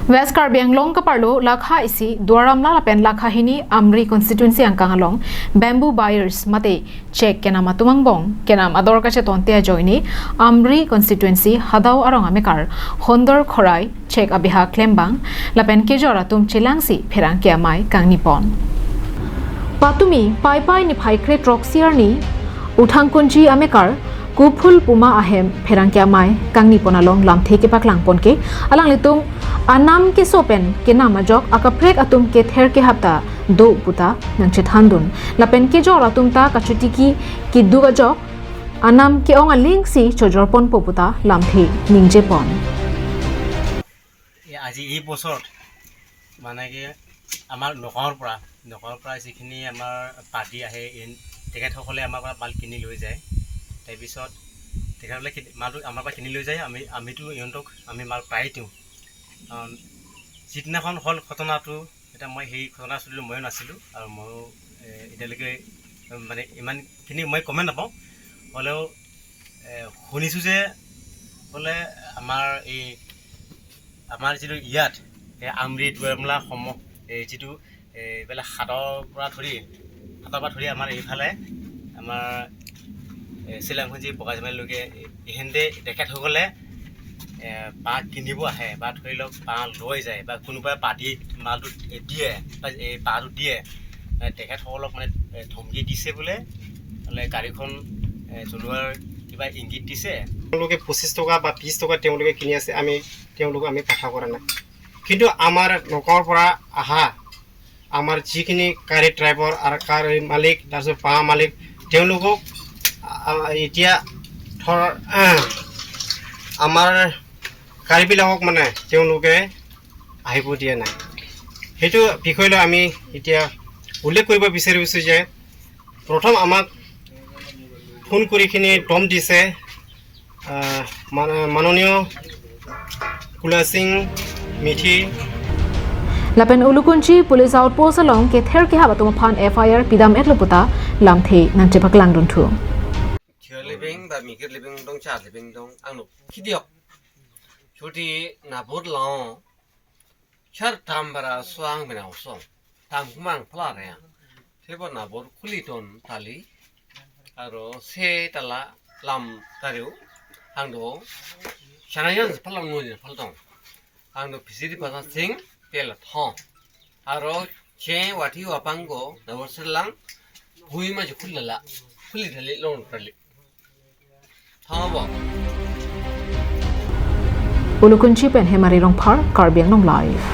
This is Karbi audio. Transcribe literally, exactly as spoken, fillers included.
West Karbi Anglong kaparlo lakha isi Duar Amla lapen lakha hini Amri constituency angkang along bamboo buyers mate chek kenam atum angbong kenam ador kachetonte ajoine Amri constituency Hadao arong amekar Hondor Khorai chek abeha klembang lapen kejor atum chelangsi pherangke amei kangnipon. Patumi Paipai niphai kre throksi arni Uthangkunchi amekar Kuphul Puma ahem pherangke amei kangnipon along lamthe kepaklangpon ke alanglitum anam keso pen kenam ajok akaprek atum kether kehap ta do puta nangchethandun lapen kejor atum ta kachotiki keduk ajok anam ke-ong alingsi chojorponpo puta lamthe ningjepon. এই আজি এই বছৰত মানে কি আমাৰ নগাঁৱৰ পৰা নগাঁৱৰ পৰা যিখিনি আমাৰ পাৰ্টি আহে ইন- তেখেতসকলে আমাৰ পৰা মাল কিনি লৈ যায়। তাৰপিছত তেখেতসকলে কিনি- মালটো আমাৰ পৰা কিনি লৈ যায়। আমি আমিতো ইহঁতক আমি মাল প্ৰায়ে দিওঁ। কাৰণ যিদিনাখন হ'ল ঘটনাটো, এতিয়া মই সেই ঘটনাস্থলীত ময়ো নাছিলোঁ আৰু ময়ো এ, এতিয়ালৈকে মানে ইমানখিনি মই গমে নাপাওঁ। হ'লেও এ, শুনিছোঁ যে বোলে আমাৰ এই আমাৰ যিটো ইয়াত এই আমৰি দুৱাৰমলা সম এই যিটো এইফালে হাটৰ পৰা ধৰি হাটৰ পৰা ধৰি আমাৰ এইফালে আমাৰ এই চিলাংখুঞ্জি বগাজমাৰীলৈকে এইখিনিতে তেখেতসকলে এ, বাঁহ কিনিব আহে বা ধৰি লওক বাঁহ লৈ যায় বা কোনোবাই পাতি মালটো দিয়ে বা এই বাঁহটো দিয়ে, এ, তেখেতসকলক মানে এ, ধমকি দিছে বোলে, বোলে গাড়ীখন এ, চলোৱাৰ কিবা ইংগিত দিছে। তেওঁলোকে পঁচিছ টকা বা ত্ৰিছ টকা তেওঁলোকে কিনি আছে, আমি তেওঁলোকক আমি কথা কৰা নাই। কিন্তু আমাৰ নগাঁৱৰ পৰা অহা আমাৰ যিখিনি কাৰী ট্ৰাইবৰ আৰু কাৰী মালিক, তাৰপিছত বাঁহ মালিক, তেওঁলোকক আ, এতিয়া ধৰ আহ, আমাৰ কাৰ্বিবিলাকক মানে তেওঁলোকে আহিব দিয়া নাই। সেইটো বিষয় লৈ আমি এতিয়া উল্লেখ কৰিব বিচাৰিছোঁ যে প্ৰথম আমাক ফোন কৰি কিনি দম দিছে আহ, মান- মাননীয় কুলাসিং Mithi. Lapen Ulukunchi Police Outpost along kether kehap atum aphan F I R pidam-etlo puta lamthe nangchepaklangdunthu. Thir libing ba mikir libing dong, char libing dong, angno kidiok. Chuti nabur lao char tam bara suang bina usong. Tam kumang pala rea. Thebo nabur khuli ton tali. Aro se tala lam tariu. Angdo chanayan palang ngun paltong. Angdo fishery pasa sing tel thong. Aro che wati wapang ko nabur selang hui ma khuli lala. Khuli tali long tali. Thong bo. Ulukunchi pen Hemari Rongphar, Karbi Anglong Live.